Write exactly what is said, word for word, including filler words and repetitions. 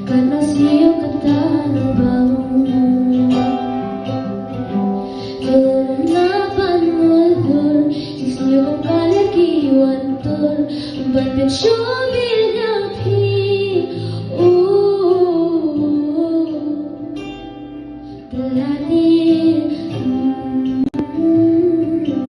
Kan na siew kata na bang. Ker na ban mul dur, si siew kan kale ki wan tur. Ban pynshoi